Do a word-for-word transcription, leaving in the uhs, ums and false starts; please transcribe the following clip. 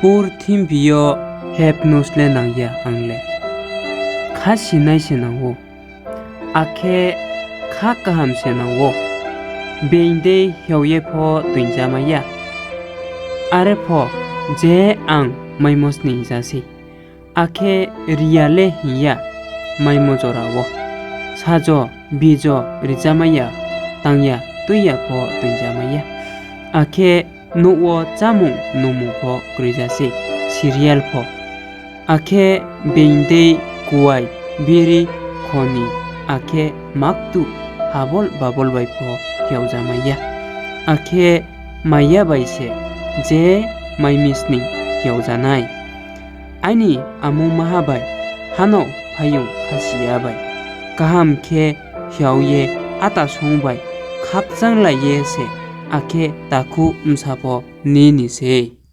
Purthimbi yo hypnosis le nang ya ang le. Kha sinai se nang ou, akhe kha kaham se nang ou. Being dei hiao ye pho toingjamai ya. Are pho je ang maimo sning ja sei. Akhe ri ya le hing ya maimo jora wo. Sajo, bijo rijamai ya, tang ya, tui ya pho toingjamai ya. Akhe nouh wo chámung nungmung pho kroi ja sei, serial pho. Akhe being dei kuai, biri, khoni, akhe maktuh habol babol bai pho hiao jamai ya. Akhe mai ya bai se je mai mi sning hiao ja nai. Aini amung maha bai hano phaiyong khasi ya bai kaham khe hiao ye ata song bai khakchanglai ye se, akhe takhu bsa pho ni ni sei.